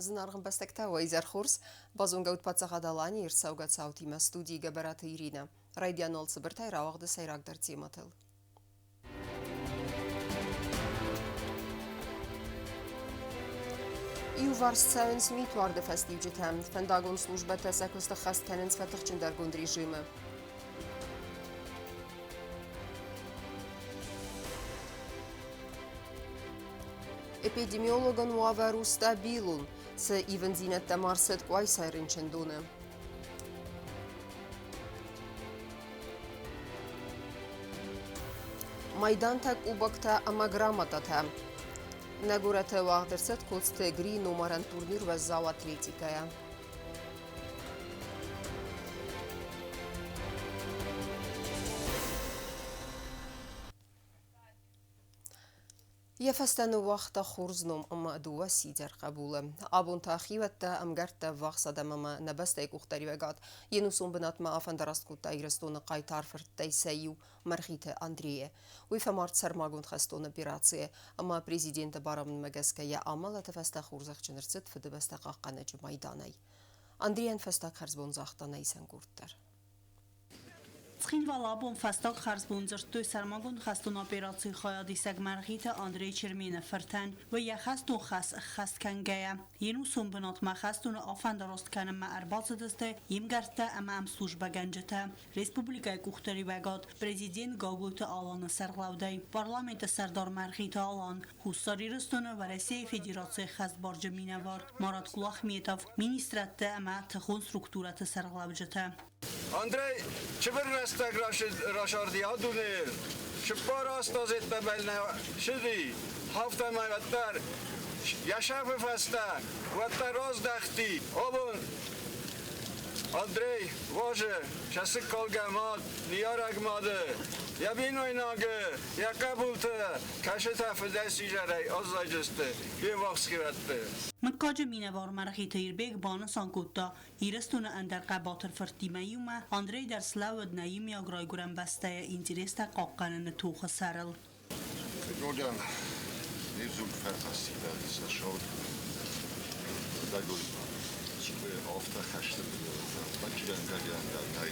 Зынаргъ ӕмбӕстӕгтӕ, уӕ изӕр хорз! Базонгӕ ут Паддзахад Аланийы ӕрцӕугӕ цаутимӕ студийы Гӕбӕраты Иринӕ. Райдиан уал цыбыртӕй рауагъды сӕйрагдӕр темӕтыл. Иуварс цӕуынц митуарды фӕстиуджытӕ. Фӕндагон службӕтӕ сӕ куысты хӕст кӕнынц фӕтыхджындӕргонд режимы. Эпидемиологон уавӕр у стабилон. Цы ивындзинӕдтӕ ма рцыд Къуайсайы рынчындоны? Майдантӕ, кубоктӕ ӕмӕ грамотатӕ. Нӕ горӕты уагъд ӕрцыд Коцты Грийы номарӕн турнир уӕззау атлетикӕйӕ. Йӕ фӕстӕ ныууагъта хорз ном ӕмӕ дыууӕ сидзӕр хъӕбулы. Абон та хиуӕттӕ, ӕмгӕрттӕ, ӕввахс адӕм ӕмӕ нӕ бӕстӕйы къухдариуӕгад йе нусон бынатмӕ афӕндараст кодта Ирыстоны хъайтар фырттӕй сӕ иу Мӕргъиты Андрейы. Уый фӕмард сӕрмагонд хӕстон операцийы ӕмӕ президенты барамындмӕ гӕсгӕ йӕ амӕлӕты фӕстӕ хорзӕхджын ӕрцыд Фыдыбӕстӕ хъахъхъӕнӕджы майданӕй. Андрейӕн фӕстаг хӕрзбон загъта нӕ исӕнгурд дӕр. Цхинвалы абон фӕстаг хӕрзбон дзырдтой сӕрмагонд хӕстон операцийы хайадисӕг Мӕргъиты Андрей Чермены фыртӕн. Уый йӕ хӕстон хӕс ӕххӕст кӕнгӕйӕ, йе нусон бынатмӕ хӕстоны афӕндараст кӕнынмӕ ӕрбацыдысты йе мгӕрттӕ ӕмӕ ӕмслужбӕгӕнджытӕ, республикӕйы къухдариуӕгад, президент Гаглойты Аланы сӕргълӕудӕй, парламенты сӕрдар Мӕргъиты Алан, Хуссар Ирыстоны Уӕрӕсейы Федерацийы хӕстбарджын минӕвар Марат Кулахметов, министрадты ӕмӕ тыхон структурӕты сӕргълӕуджытӕ. Андрей, чыбыр рӕстӕг расарди а дунейыл. Чыппар астазеттӕбӕл нӕ сыди, хафтӕмӕ уӕддӕр йӕ сӕфы фӕстӕ уӕддӕр раздӕхти. Абон Андрей важы сӕсыккалгӕ мад, ныййарӕг мады, йӕ бинойнагы, йӕ хъӕбулты кӕсытӕ фыдӕй-сизӕрӕй аззайдзысты йе ввахс хиуӕтты. Мыггаджы минӕвар Мӕргъиты Ирбег банысан кодта, Ирыстоны ӕндӕр хъӕбатыр фырттимӕ иумӕ Андрей дӕр слӕууыд нӕ иумиаг райгуырӕн бӕстӕйы интерестӕ хъахъхъӕныны тохы сӕрыл. Фыдодӕн не взонг фӕхӕссидӕ сӕ сау фыдӕгой афтӕ хӕсты бачырӕнгӕгӕнгӕ нӕй.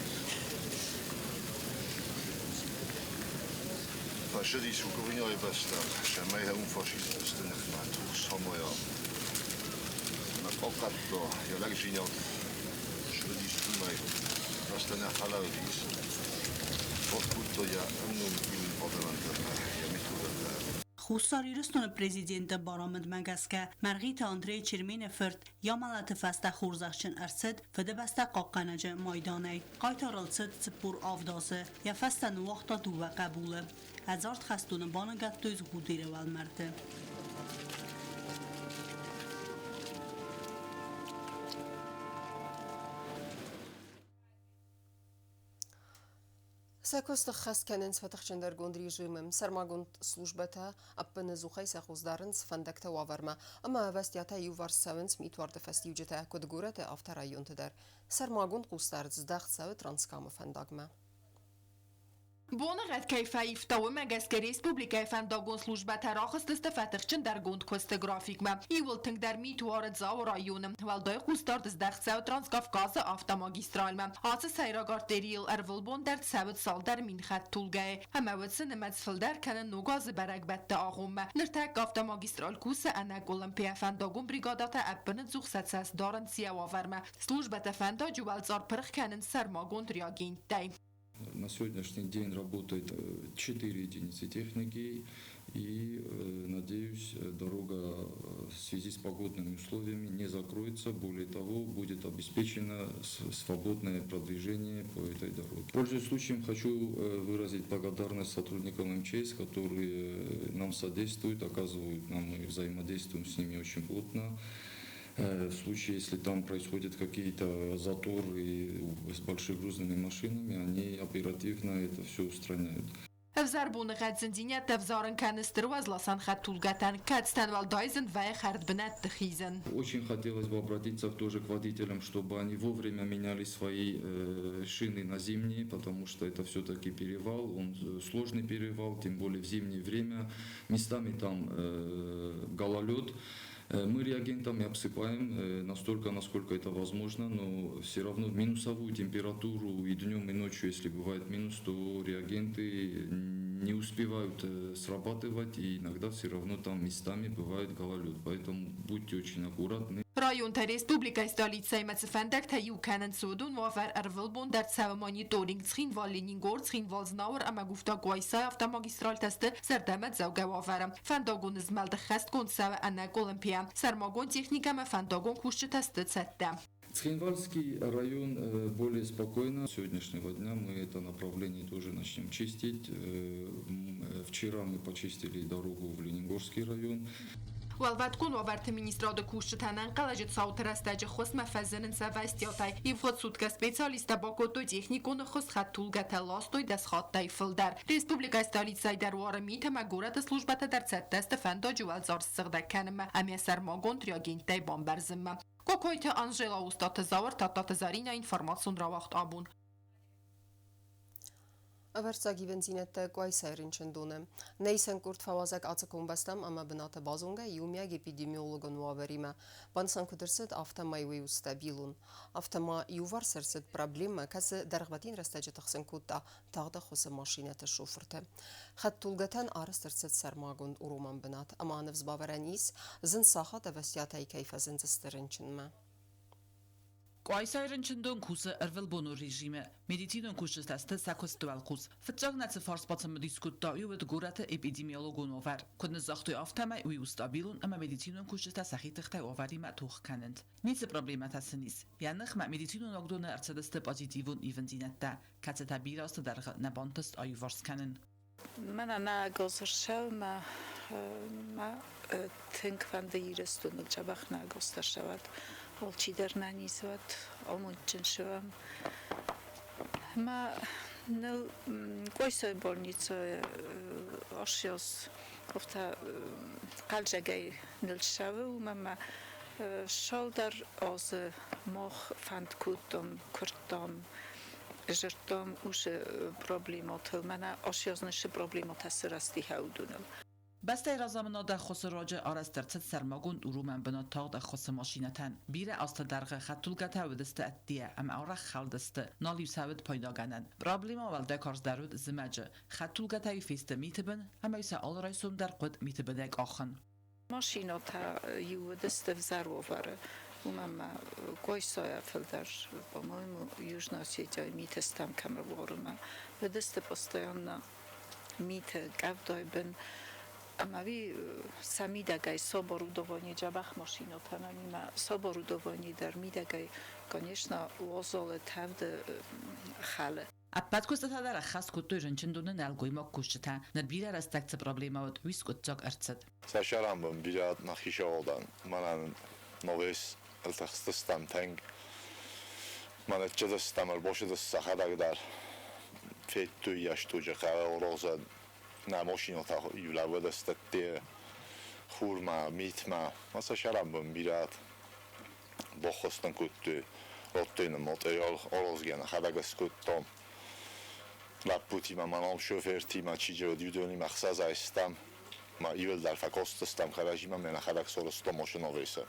Фӕсыдис Украинӕйы бӕстӕм, цӕмӕй уым фашистты ныхмӕ тох самайа. Ӕмӕ хъахъхъӕдта йӕ лӕгдзинад, сыдис уымӕй, бӕстӕ нӕ хӕлӕрдис. Бакодта йӕ ӕмном ирон адӕмӕн дӕр йӕ методӕтӕ. Хуссар Ирыстоны президенты барамындмӕ гӕсгӕ Мӕргъиты Андрей Чермены фырт йӕ мӕлӕты фӕстӕ хорзӕхджын ӕрцыд Фыдыбӕстӕ хъахъхъӕнӕджы майданӕй. Хъайтарыл цыд 47 азы, йӕ фӕстӕ ныууагъта дыууӕ хъӕбулы. Ӕдзард хӕстоны баныгӕдтой Згъудеры уӕлмӕрды. Сӕ куыст ӕххӕст кӕнынц фӕтыхджындӕргонд режимы. Сӕрмагонд службӕтӕ ӕппынӕдзухӕй сӕ хъус дарынц фӕндӕгты уавӕрмӕ ӕмӕ ӕвӕстиатӕй иуварс цӕуынц митуарды фӕстиуджытӕ куыд горӕты, афтӕ районты дӕр. Сӕрмагонд хъусдард здӕхт цӕуы Транскамы фӕндагмӕ. Боныгъӕд кӕй фӕивта, уымӕ гӕсгӕ республикӕйы фӕндагон службӕтӕ рахызтысты фӕтыхджындӕргонд куысты графикмӕ. Иууыл тынгдӕр мит уары Дзауы районы. Уӕлдай хъусдард здӕхт цӕуы Транскавказы автомагистралмӕ. Ацы сӕйраг артерийыл ӕрвылбон дӕр цӕуы цалдӕр мин хӕдтулгӕйы. Ӕмӕ уыцы нымӕц фылдӕр кӕны ног азы бӕрӕгбӕтты агъоммӕ. Ныртӕккӕ автомагистраль кусы ӕнӕкъуылымпыйӕ фӕндагон бригадӕтӕ ӕппынӕдзух сӕ цӕст дарынц йӕ уавӕрмӕ. Службӕтӕ фӕндаджы уӕлцъар пырх кӕнынц сӕрмагонд реагенттӕй. На сегодняшний день работает 4 единицы техники и, надеюсь, дорога в связи с погодными условиями не закроется. Более того, будет обеспечено свободное продвижение по этой дороге. Пользуясь случаем, хочу выразить благодарность сотрудникам МЧС, которые нам содействуют, оказывают нам, мы взаимодействуем с ними очень плотно. В случае, если там происходят какие-то заторы с большегрузными машинами, они оперативно это все устраняют. Ӕвзӕр боныгъӕд зындзинӕдтӕ ӕвзарын кӕны стыр уӕзласӕн хӕдтулгӕтӕн, кӕцытӕн уӕлдай зын вӕййы хӕрдбынӕтты хизын. Очень хотелось бы обратиться тоже к водителям, чтобы они вовремя меняли свои шины на зимние, потому что это все-таки перевал, он сложный перевал, тем более в зимнее время. Местами там гололед. Мы реагентами обсыпаем настолько, насколько это возможно, но все равно в минусовую температуру и днем, и ночью, если бывает минус, то реагенты не успевают срабатывать, и иногда все равно там местами бывает гололед. Поэтому будьте очень аккуратны. Районтӕ республикӕйы столицӕимӕ цы фӕндӕгтӕ иу кӕнынц, уыдон уавӕр ӕрвылбон дӕр цӕуы мониторинг. Цхинвал-Ленингор, Цхинвал-Знауыр ӕмӕ Гуфта-Къуайсайы автомагистральтӕ сты зӕрдӕмӕдзӕугӕ уавӕры. Фӕндагон змӕлд ӕххӕстгонд цӕуы ӕнӕкъуылымпыйӕ. Сӕрмагонд техникӕ ӕмӕ фӕндагон кусджытӕ сты цӕттӕ. Цхинвальский район более спокойно. С сегодняшнего дня мы это направление тоже начнем чистить. Вчера мы почистили дорогу в Ленингорский район. Уӕлвӕткон уавӕрты министрады кусджытӕ ӕнӕнхъӕлӕджы цауты рӕстӕджы ххуысмӕ фӕзынынц ӕвӕстиатӕй. Ивгъуыд суткӕ специалисттӕ бакодтой техникон ӕххуыс, хӕдтулгӕтӕ ластой 10 хаттӕй фылдӕр. Республикӕйы столицӕйы дӕр уары мит ӕмӕ горӕты службӕтӕ дӕр цӕттӕ сты фӕндаджы уӕлдзар ссыгъдӕг кӕнынмӕ ӕмӕ сӕрмагонд реагенттӕй бамбӕрзынмӕ. Кокойты Анжела, Устаты Зауыр, Тадтаты Заринӕ, информацион рауагъд «Абон». Ӕвӕрццаг ивындзинӕдтӕ Къуайсайы рынчындоны. Нӕ исӕн къорд фӕуазӕг ацы комбӕстӕм ӕмӕ бынаты базонгӕ иумиаг эпидемиологон уавӕримӕ. Банысан куыд ӕрцыд, афтӕмӕй уый у стабилон. Афтӕ ма иуварс ӕрцыд проблемӕ, кӕцы дӕргъвӕтин рӕстӕджы тыхсын кодта тагъд ӕххуысы машинӕты шофырты. Хӕдтулгӕтӕн арӕзт ӕрцыд сӕрмагонд уромӕн бынат ӕмӕ ныфс бавӕрӕн ис, зын сахат ӕвӕстиатӕй кӕй фӕзындзысты рынчынмӕ. Къуайсайы рынчындон кусы ӕрвылбонон режимы. Медицинон кусджытӕ сты сӕ куысты уӕлхъус. Фыццаг нӕ цы фарст бацымыдис кодта, уый уыд горӕты эпидемиологон уавӕр. Куыд ныццагътой, афтӕмӕй уый у стабилон ӕмӕ медицинон кусджытӕ сӕхи тыхтӕй уавӕримӕ тох кӕнынц. Ницы проблемӕтӕ сын ис. Йӕ ныхмӕ медицинон уагдоны ӕрцыдысты позитивон ивындзинӕдтӕ, кӕцытӕ бирӕ азты дӕргъы нӕ бантыст аиуварс кӕнын. Мӕнӕ нӕ госршӕлмӕ ма тынг фӕнды Ирыстоныл дзӕбӕх нӕ госдӕрсӕуӕд, алчидӕр нӕ низ уӕд, амондджын суӕм. Ма ныл Къуайсайы больницӕйы ӕхсӕз афтӕ хъӕлдзӕгӕй ныл ссӕуы, уымӕн ма цалдӕр азы мах фӕнд кодтам, куырдтам, дзырдтам уыцы проблемӕтыл, мӕнӕ ӕхсӕз проблемӕтӕ сырӕзти уыдоныл. Бӕстӕйы разамынады ӕххуысы руаджы арӕзт ӕрцыд сӕрмагонд уромӕн бынат тагъд ӕххуысы машинӕтӕн. Бирӕ азты дӕргъы хӕдтулгӕтӕ уыдысты ӕддейӕ ӕмӕ арӕх хӕлдысты, нал-иу сӕ уыд пайдагӕнӕн. Проблемӕ уӕлдай карздӕр уыд зымӕджы. Хӕдтулгӕтӕ-иу фесты миты бын, ӕмӕ-иу сӕ алы райсом дӕр хъуыд миты бынӕй къахын. Машинӕтӕ-иу уыдысты ӕвзӕр уавӕры, уымӕн ӕмӕ Къуайсайӕ фылдӕр, по-моему, Южная Осетияйы миты стӕм кӕм ӕруарынмӕ уыдысты постоянно миты, къӕвдайы бын. Ӕмӕ уый сӕ мидӕгӕй соборудование дзӕбӕх машинӕтӕн ӕмӕ соборудование дӕр мидӕгӕй, конечно, уазалы тӕвды хӕлы. Ӕппӕт куыстытӕ дӕр ӕххӕст кодтой рынчындоны нӕлгоймаг кусджытӕ. Ныр бирӕ рӕстӕг цы проблемӕ уыд, уый скъуыддзаг ӕрцыд. Сӕ сӕрӕнбон бирӕ нӕхи сӕуӕлдан. Мӕнӕн новес ӕлтӕхстыстӕм тынг. Мӕнӕ чызыстӕм, ӕрбосыдыс сӕхӕдӕг дӕр. Федтой йӕ студжы хъӕуы розӕ нӕ машинӕтӕ иу лӕууыдысты хурмӕ, митмӕ. Ма сӕ сӕрӕнбон бирӕ баххуыс нын кодтой. Радтой нын материал аразгӕ, нӕхӕдӕг скодтам. Лӕппутимӕ, мӕнӕ шофертимӕ, чи уыд, уыдонимӕ ӕхсӕз айстам. Ма иуылдӕр фӕкастыстӕм кӕрӕдзимӕ, ӕмӕ нӕхӕдӕг сарӕзтам машинӕвесы.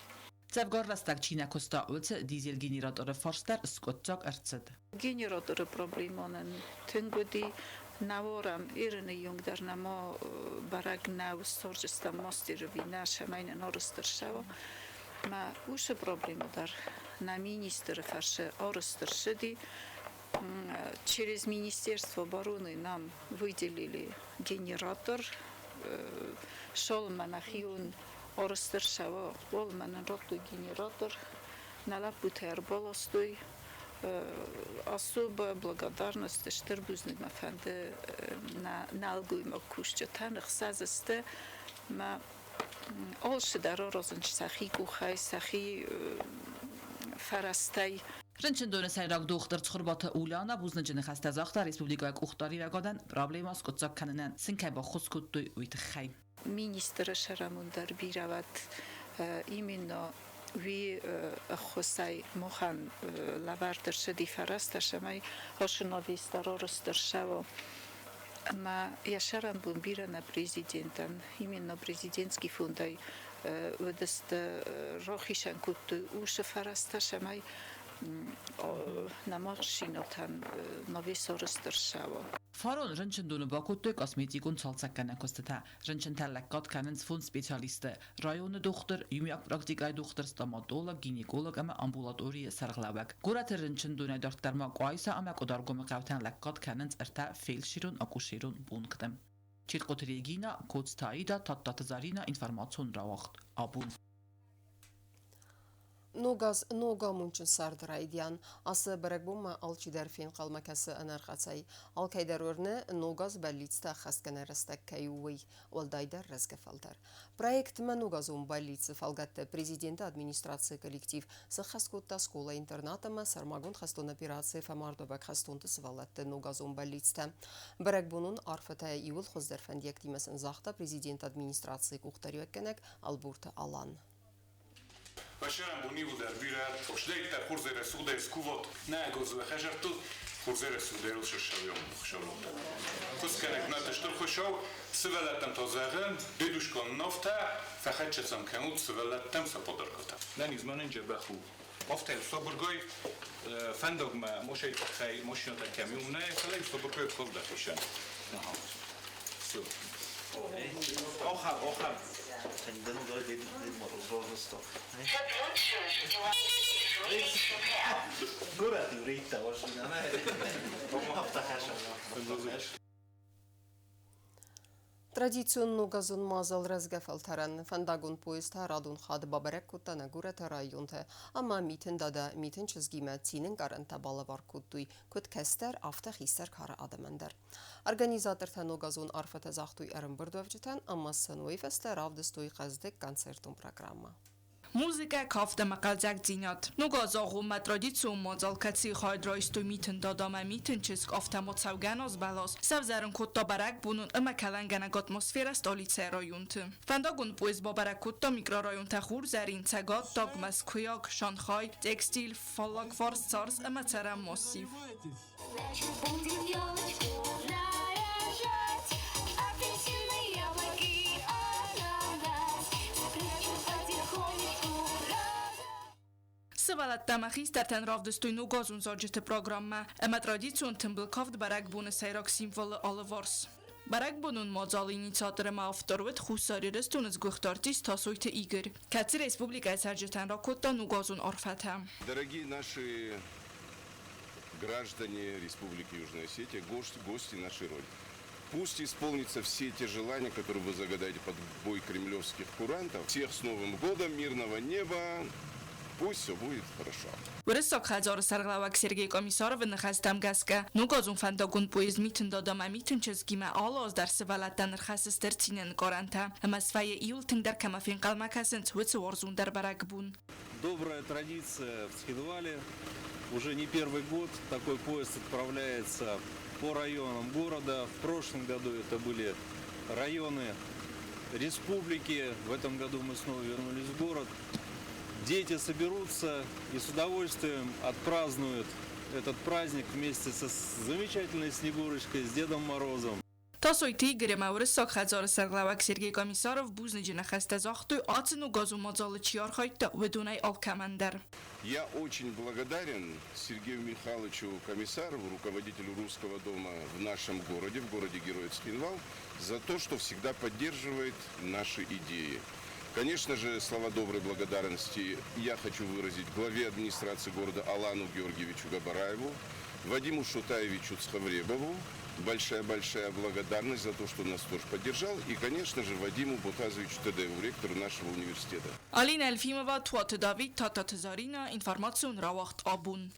Дзӕвгар рӕстӕг чи нӕ куыста, уыцы дизель-генераторы фарст дӕр скъуыддзаг ӕрцыд. Генераторы проблемӕ нын тынг уыди. Нӕуарӕм Ирыны онг дӕр нӕма бӕрӕг нӕу, ссардзыстӕм мастеры ӕви нӕ, цӕмӕй нын арӕзт ӕрцӕуа. Мӕ уыцы проблемӕ дӕр нӕ министры фӕрцы арӕзт ӕрцыди. Через Министерство обороны нам выделили генератор. Цалынмӕ нӕхион арӕзт ӕрцӕуа, уалынмӕ нын радтой генератор. Нӕ лӕппутӕ ӕрбаластой. Особая благодарность, стыр бузныг мӕ фӕнды нӕ нӕлгоймаг кусджытӕн, ӕхсӕз сты. Мӕ алцыдӕр аразынц сӕхи къухӕй, сӕхи фӕрӕзтӕй. Рынчындоны сӕйраг дохтыр Цхуырбаты Уляна бузныджы ныхӕстӕ загъта республикӕйы къухдариуӕгадӕн проблемӕ скъуыддзаг кӕнынӕн сын кӕй баххуыс кодтой, уый тыххӕй. Министры сӕрамонд дӕр бирӕ уӕд именно уый ӕххуысӕй махӕн лӕвӕрд ӕрцыди фӕрӕзтӕ, цӕмӕй машинӕвес дӕр арӕзт ӕрцӕуа. Ӕмӕ йӕ сӕрӕнбон бирӕ нӕ президентӕн, именно президентский фондӕй Уыдысты рахицӕн кодтой уыцы фӕрӕзтӕ, цӕмӕй нӕ машинӕтӕн навес арӕзт ӕрцӕуа. Фарон рынчындоны бакодтой косметикон цалцӕггӕнӕн куыстытӕ. Рынчынтӕ лӕггад кӕнынц фондз специалисты: районы дохтыр, иумиаг практикӕйы дохтыр, стоматолог, гинеколог ӕмӕ амбулаторийы сӕргълӕууӕг. Горӕты рынчындонӕй дарддӕр ма Къуайса ӕмӕ Къуыдаргомы хъӕутӕн лӕггад кӕнынц ӕртӕ фельдшерон-акушерон пункты. Четкъоты Регина, Коцты Аида, Тадтаты Зарина, информацион рауагъд «Абон». Ног аз ног амондджын царды райдиан. Ацы бӕрӕгбонмӕ алчидӕр фенхъӕлмӕ кӕсы ӕнӕрхъӕцӕй. Алкӕйдӕр уырны, ног аз бӕллицтӕ ӕххӕстгӕнӕн рӕстӕг кӕй у, уый, уӕлдайдӕр рӕзгӕ фӕлтӕр. Проект «Мӕ ногазон бӕллиц»-ы фӕлгӕтты президенты администрацийы коллектив сӕххӕст кодта скъола-интернат ӕмӕ сӕрмагонд хӕстон операцийы фӕмардуӕвӕг хӕстонты сывӕллӕтты ногазон бӕллицтӕ. Бӕрӕгбонон арфӕтӕ иууыл хуыздӕр фӕндиӕгтимӕ сын загъта президенты администрацийы къухдариуӕггӕнӕг Ӕлборты Алан. Вӕсӕрӕнбон бирӕ фосдӕйттӕ хурдзӕрӕ сугъдӕй скувот нӕ гозуэ хӕзӕрттыл хурдзӕрӕ сугъдӕйыл сӕссӕуйон хуыцаумӕ. Куыскӕнӕг нӕ стыр хуыцау сывӕллӕттӕм та зӕгъы, дедушкон нофтӕ фӕхӕццӕ кӕнут сывӕллӕттӕм сӕ подаркотӕ. Нӕ низ ма нын дзӕбӕх у. Афтӕ сабыргай фӕндагмӕ мосӕй тыххӕй машинӕтӕ кӕм юм нӕ, фӕлӕ сабыргай хъӕвдӕхисӕн. Аха. Всё. Ахӕм, ахӕм. Традицион ногазон мадзал рӕзгӕ фӕлтӕрӕн фӕндагон поездтӕ радон хатт бабӕрӕг кодта нӕ горӕты районтӕ ӕмӕ Митын Дада, Митын чызгимӕ цины ӕнкъарӕнтӕ балӕвар кодтой куыд кӕстӕр, афтӕ хистӕр кары адӕмӕн дӕр. Организатортӕ ногазон арфӕтӕ загътой ӕрӕмбырдуӕвджытӕн ӕмӕ сын уый фӕстӕ равдыстой хъӕздыг концертон программӕ. Музыкӕ, кафт ӕмӕ хъӕлдзӕгдзинад. Ног азы агъоммӕ традицион мадзал, кӕцыйы хайад райстой Митын Дада ӕмӕ Митын чызг, афтӕ ма цӕугӕ назбӕлас, сӕвзӕрын кодта бӕрӕгбонон ӕмӕ кӕлӕнгӕнӕг атмосферӕ столицӕйы районты. Фӕндагон поезд бабӕрӕг кодта микрорайонтӕ Хурзӕрин, Цӕгаттаг, Мӕскуыйаг, Шанхай, Текстиль, Фаллагфарс, Царз ӕмӕ Цӕрӕн массив. Значит, будем елочку наряжать, апельсины, яблоки, ананас. Спрячем потихонечку. Сывӕллӕттӕ ӕмӕ хистӕртӕн равдыстой ногазон зарджыты программӕ ӕмӕ традицион тымбыл кафт бӕрӕгбоны сӕйраг символы алыварс. Бӕрӕгбонон мадзалы инициатор ӕмӕ автор уыд Хуссар Ирыстоны сгуыхт артист Тасойты Игорь, кӕцы республикӕйы цӕрджытӕн ракодта ногазон арфӕтӕ. Дорогие наши граждане Республики Южная Осетия, гости нашей Родины. Пусть исполнятся все те желания, которые вы загадаете под бой кремлевских курантов. Всех с Новым годом, мирного неба! Пусть все будет хорошо. Уырыссаг хӕдзары сӕргълӕууӕг Сергей Комиссаровы ныхӕстӕм гӕсгӕ, ногазон фӕндагон поезд Митын Дада ӕмӕ Митын чызгимӕ алы аз дӕр сывӕллӕттӕн ӕрхӕссы стыр цины ӕнкъарӕнтӕ ӕмӕ свӕййы иууыл тынгдӕр кӕмӕ фенхъӕлмӕ кӕсынц, уыцы уарзондӕр бӕрӕгбон. Добрая традиция в Цхинвале. Уже не первый год такой поезд отправляется по районам города. В прошлом году это были районы республики. В этом году мы снова вернулись в город. Дети соберутся и с удовольствием отпразднуют этот праздник вместе со замечательной Снегурочкой, с Дедом Морозом. Тасойты Игорь ӕмӕ Уырыссаг хӕдзары сӕргълӕууӕг Сергей Комиссаров бузныджы ныхӕстӕ загътой, ацы ногазон мадзалы чи архайдта, уыдонӕй алкӕмӕн дӕр. Я очень благодарен Сергею Михайловичу Комиссарову, руководителю Русского дома в нашем городе, в городе Герой Цхинвал, за то, что всегда поддерживает наши идеи. Конечно же, слова доброй благодарности я хочу выразить главе администрации города Алану Георгиевичу Габараеву, Вадиму Шутаевичу Цховребову. Большая-большая благодарность за то, что нас тоже поддержал. И, конечно же, Вадиму Ботазовичу Тедееву, ректору нашего университета. Алина Эльфимова, Туаты Давид, Тадтаты Зарина, информацион рауагъд «Абон».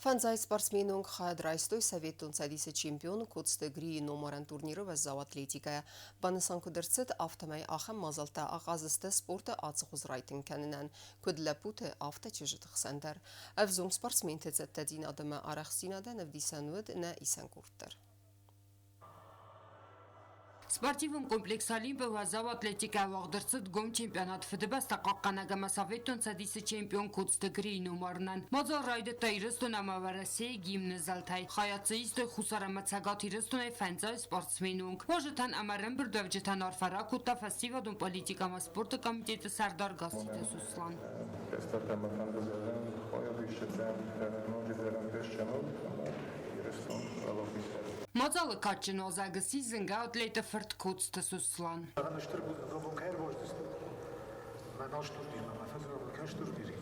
Фӕндзай спортсменон хайад райстой Советон Цӕдисы чемпион Коцты Грийы номарӕн турниры уӕззау атлетикӕйӕ. Банысан куыд ӕрцыд, афтӕмӕй ахӕм мадзӕлттӕ ахъаз сты спорты ацы хуыз райтынг кӕнынӕн, куыд лӕппуты, афтӕ чызджыты хсӕн дӕр. Ӕвзонг спортсменты цӕттӕдзинад ӕмӕ арӕхстдзинадӕн ӕвдисӕн уыд нӕ исӕн къорд дӕр. Спортивон комплекс Олимп-ы уӕззау атлетикӕ уагъд ӕрцыд гом чемпионат Фыдыбӕстӕ хъахъхъӕнӕг ӕмӕ Советон Цӕдисы чемпион Коцты Грийы номарынӕн. Мадзал райдыдта Ирыстон ӕмӕ Уӕрӕсейы гимны зӕлтӕй. Хайад дзы истой Хуссар ӕмӕ Цӕгат Ирыстонӕй фӕндзай спортсмены онг. Уазджытӕн ӕмӕ ӕрӕмбырдуӕвджытӕн арфӕ ракодта фӕсивӕдон политикӕ ӕмӕ спорты комитеты сӕрдар Гасситы Сослан. Кӕстӕртӕ мӕ фӕнды зӕгъын, хайадисджытӕн ноджыдӕр ӕнтыстджын ут ӕмӕ Ирыстон уӕлахиз. Мадзалы кадджын уазӕг сси зынгӕ атлеты фырт Коцты Сослан. Стыр бузныг кӕй ӕрбацыдыстут. Мӕ настурдимӕ, мӕ фӕдзурӕг кӕстурдири.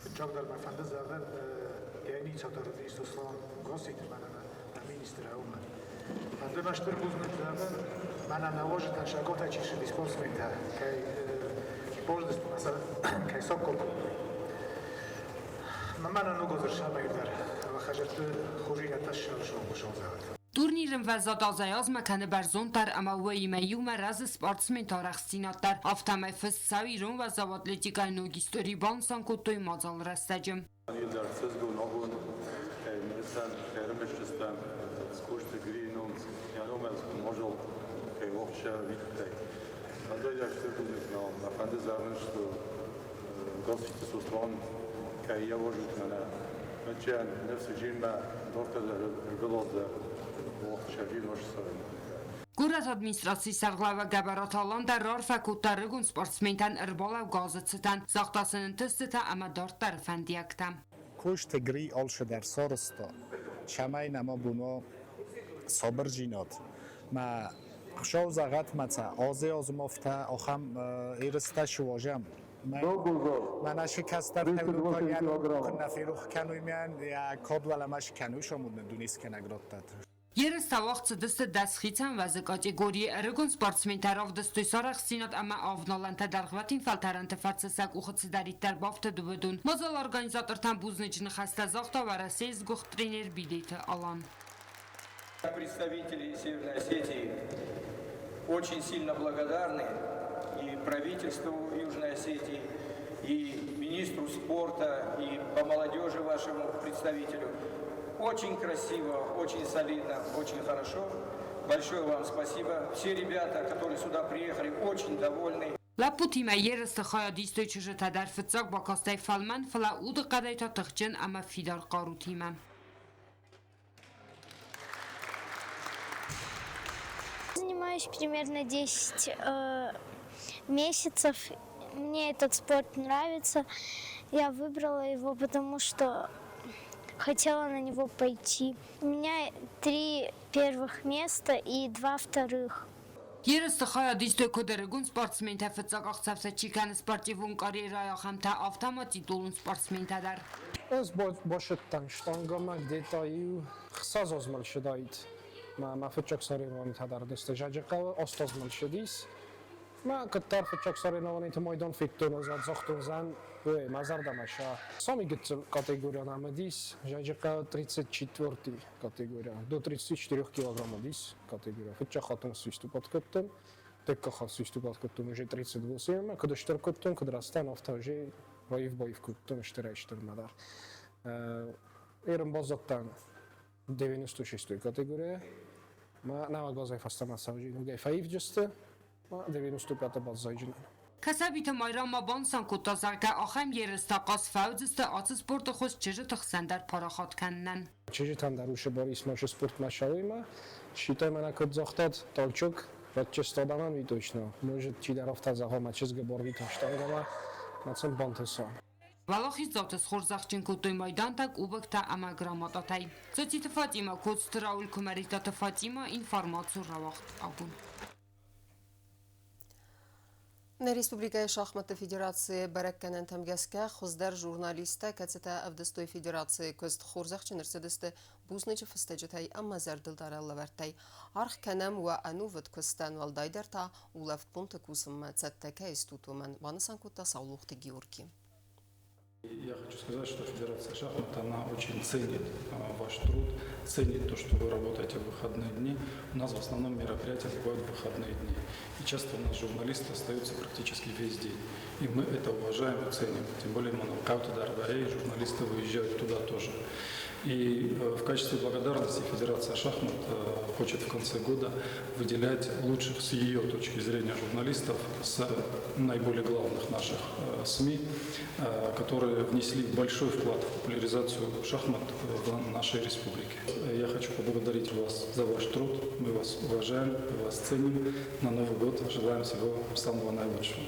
Фыццагдӕр мӕ фӕнды зӕгъын, йӕ инициатор уыди Сослан Гасситы мӕнӕ нӕ министр уымӕн. Фӕнды мӕ стыр бузныг зӕгъын, мӕнӕ нӕ уазджытӕн сӕ чи сыди спортсментӕ, кӕй баздысты, кӕй саккаг кодтой. Мӕнӕ ног азыр сӕмӕйдӕр хӕзӕртты хорзинӕдтӕ ссарсонгъуысон зӕгъӕд. Турниры ӕмвӕзад азӕй-азмӕ кӕны бӕрзонддӕр ӕмӕ уыимӕ иумӕ рӕзы спортсменты арӕхстдзинад дӕр. Афтӕмӕй фыст цӕуы ирон уӕззау атлетикӕйы ног истори, банысан кодтой мадзалы рӕстӕджы. Горӕты администрацийы сӕргълӕууӕг Гӕбӕраты Алан дӕр раарфӕ кодта ӕрыгон спортсментӕн ӕрбалӕугӕ азы цытӕн, загъта сын ӕнтыстытӕ ӕмӕ дарддӕры фӕндиӕгтӕ. Куысты Гри алцыдӕр сарӕзта, цӕмӕй нӕма бон уа сабырдзинад. Мӕ Хуыцау зӕгъӕд мӕ цӕ азӕй-азмӕ ахӕм ерыстӕ суазӕм. Мӕнӕ си кӕстӕртӕ куы нӕ ферох кӕнуй мӕн, йӕ код уӕлӕмӕ скӕнуй сомудны дунескӕнӕг раттӕд. Ерыстӕ уагъд цыдысты дӕс хицӕн вӕзы категорийы. Ӕрыгон спортсментӕ равдыстой сарӕхстдзинад ӕмӕ авналӕнтӕ дӕргъвӕтин фӕлтӕрӕнты фӕрцы сӕ къухы цыдӕриддӕр бафтыд, уыдон. Мадзалы организатортӕн бузныджы ныхӕстӕ загъта Уӕрӕсейы сгуыхт тренер Бидейты Алан. Представители Северной Осетии очень сильно благодарны и правительству Южной Осетии, и министру спорта, и по молодежи вашему представителю. Очень красиво, очень солидно, очень хорошо. Большое вам спасибо. Все ребята, которые сюда приехали, очень довольны. Лӕппутимӕ ерысты хайад истой чызджытӕ дӕр фыццаг бакастӕй фӕлмӕн, фӕлӕ удыхъӕдӕй та тыхджын ӕмӕ фидар хъарутимӕ. Занимаюсь примерно 10 месяцев. Мне этот спорт нравится. Я выбрала его, потому что хотела на него пойти. У меня три первых места и два вторых. Ерысты хайад истой куыд ӕрыгон спортсментӕ фыццаг ӕхсӕвтӕ чи кӕны спортивон карьерӕйы, ахӕмтӕ, афтӕ ма титулон спортсментӕ дӕр. Ӕз басыдтӕн штангӕмӕ где-то иу 6 азмӕ ссыдаид. Мӕ фыццаг соревнованитӕ дӕр уыдысты Зӕджыхъӕуы, 8 азмӕ ссыдис. Мӕ куыддӕр фыццаг соревнованиты майдан федтон, ӕз загътон зӕн, ой, мӕ зӕрдӕмӕ сӕ. Сами гыццыл категорийӕн ӕм уыдис Зӕджыхъӕуы 34 категория. До 34 килограмм уыдис категория. Фыццаг хатт ын свиступать кодтон, дыккаг хатт свиступать кодтон уже 38-мӕ. Куыд стыр кодтон, куыд рӕзтӕн, афтӕ уже баив-баив кодтон стырӕй-стырмӕ дӕр. Ерын баззадтӕн 96 категорийӕ. Мӕ нӕуӕг азӕй фӕстӕмӕ цӕуджи ногӕй фӕивджысты, мӕ 95-ы баззайджынӕн. Кӕсӕбиты Майрӕм ма банысан кодта, зӕгъгӕ, ахӕм ерыстӕ хъаз фӕуыдзысты ацы спорты хуыз чызджыты хсӕн дӕр парахат кӕнынӕн. Чызджытӕн дӕр уыцы Борис Машы спортмӕ цӕуимӕ, считай мӕнӕ куыд загътат, толчок, вот адамӕн уый точно. Может, чидӕр афтӕ зӕгъа, мӕ чызгы барвитын штангӕмӕ, мӕ сын бантыса. Уӕлахиздзауты схорзӕхджын кодтой майдантӕ, кубоктӕ ӕмӕ грамотатӕй. Цоциты Фатимӕ, Коцты Рауль, Куымӕридтаты Фатимӕ, информацион рауагъд абон. Нӕ республикӕйы шахматты федерацийы бӕрӕггӕнӕнтӕм гӕсгӕ хуыздӕр журналисттӕ, кӕцытӕ ӕвдыстой федерацийы куыст, хорзӕхджын ӕрцыдысты бузныджы фыстӕджытӕй ӕмӕ зӕрдылдарӕн лӕвӕрттӕй. Аргъ кӕнӕм уӕ ӕнувыд куыстӕн, уӕлдайдӕр та улӕфтбонты кусынмӕ цӕттӕ кӕй стут, уымӕн, банысан кодта Саулохты Георги. Я хочу сказать, что Федерация шахмат, она очень ценит ваш труд, ценит то, что вы работаете в выходные дни. У нас в основном мероприятия бывают в выходные дни. И часто у нас журналисты остаются практически весь день. И мы это уважаем и ценим. Тем более мы нокауты и журналисты выезжают туда тоже. И в качестве благодарности Федерация шахмат хочет в конце года выделять лучших с ее точки зрения журналистов с наиболее главных наших СМИ, которые внесли большой вклад в популяризацию шахмат в нашей республике. Я хочу поблагодарить вас за ваш труд. Мы вас уважаем, мы вас ценим. На Новый год желаем всего самого наилучшего.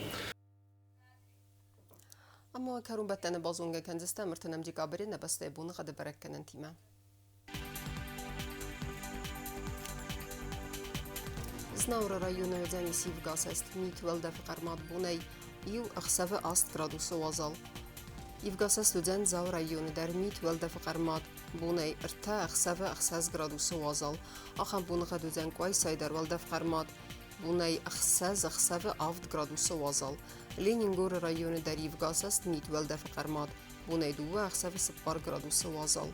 Ӕмӕ кӕронбӕттӕны базонгӕ кӕндзыстӕм ӕртынӕм декабры нӕ бӕстӕйы боныгъӕды бӕрӕггӕнӕнтимӕ. Знауыры районы уыдзӕнис ивгӕсӕст мит уӕлдӕфы хъӕрмад бонӕй иу ӕхсӕвы 8 градусы уазал. Ивгӕсӕст уыдзӕн Дзауы районы дӕр мит уӕлдӕфы хъӕрмад бонӕй 3 ӕхсӕвы 6 градусы уазал. Ахӕм боныгъӕд уыдзӕн Къуайсайы дӕр уӕлдӕф хъӕрмад бонӕй 6 ӕхсӕвы 7 градусы уазал. Ленингоры районы дӕр ивгӕсӕст мит уӕлдӕфы хъӕрмад бонӕй 2 ӕхсӕвы 4 градусы уазал.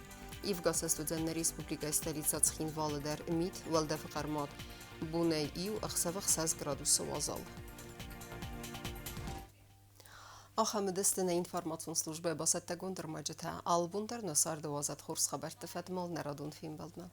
Ивгӕсӕст уыдзӕн нӕ республикӕйы столицӕ Цхинвалы дӕр мит уӕлдӕфы хъӕрмад бонӕй 1 ӕхсӕвы 6 градусы уазал. Ахӕм уыдысты нӕ информацион службӕйы бацӕттӕгонд ӕрмӕджытӕ. Алы бон дӕр нӕ царды уадзӕд хорз хабӕртты фӕдмал нӕ радон фембӕлдмӕ.